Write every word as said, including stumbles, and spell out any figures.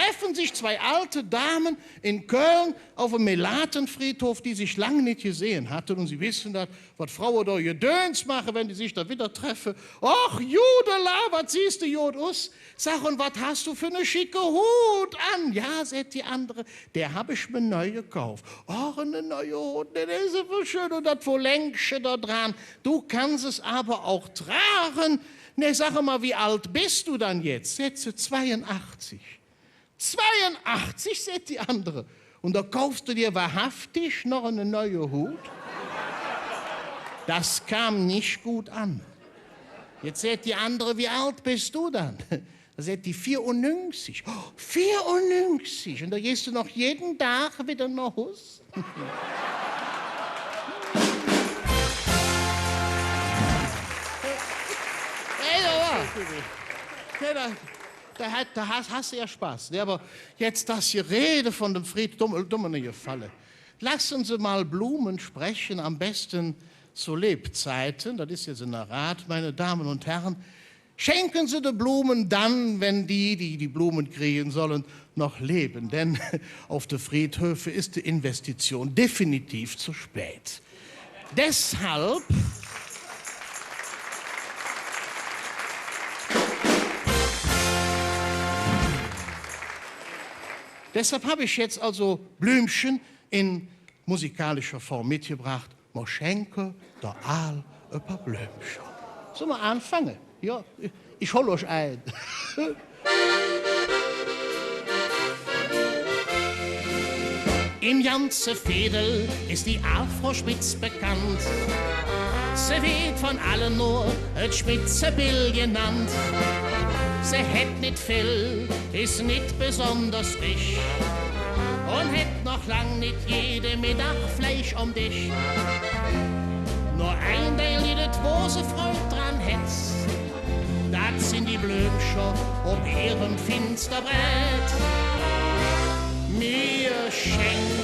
treffen sich zwei alte Damen in Köln auf dem Melatenfriedhof, die sich lang nicht gesehen hatten. Und Sie wissen dat, wat Fraue do Gedöns maache, wenn die sich do widder treffe. „Och, Judela, wat sühs de god us! Sag, un wat häs do för ne schicke Hut an?“ „Ja“, säht die andere, „dä han ich mer neu gekauf.“ „Och, ne neue Hut, ne, dä es ävver schön, un dat Verlängche do dran. Du kannst es aber auch tragen. Ne, sag mal, wie alt bist du dann jetzt?“ Säht se: „Zweiundachtzig.“ „Zweiundachtzig?“, säht die andere. „Un do kaufs do dir wahrhaftig noch ene neue Hut?“ Dat kom nit god an. Jetz säht die andere: „Wie ald bes do dann?“ Do säht die: „Veerunnüngzig.“ „Oh, veerunnüngzig? Un do geihs do noch jeden Dag widder noh Hus?“ Ey, Alter. Ja, do, do häs, do häs, häs de jo Spass. Ne, ävver jetz dat Gerede vun dem Fried, dun, dun mer ene Gefalle. Lassen Sie mal Blumen sprechen, am besten zu Lebzeiten. Dat es jetz ene Rod, meine Damen und Herren. Schenken Sie die Blumen dann, wenn die, die die Blumen kriegen sollen, noch leben. Denn auf de Friedhöfe ist die Investition definitiv zu spät. Deshalb, deshalb habe ich jetzt also Blümchen in musikalischer Form mitgebracht. Mer schenke der Aal e paar Blömcher. Solle mer aanfange? Jo, ich, ich hol üch ein. Im ganze Veedel es die Aalfrau Schmitz bekannt. Se weed vun alle nor et Schmitzebill genannt. Se hät nit vill, es nit besonders rich un hät noch lang nit jede Meddag Fleisch om Desch. Nor ein Deil gitt et, wo se Freud dran hät, dat sin die Blömcher op ehrem Finsterbrett. Mir schenke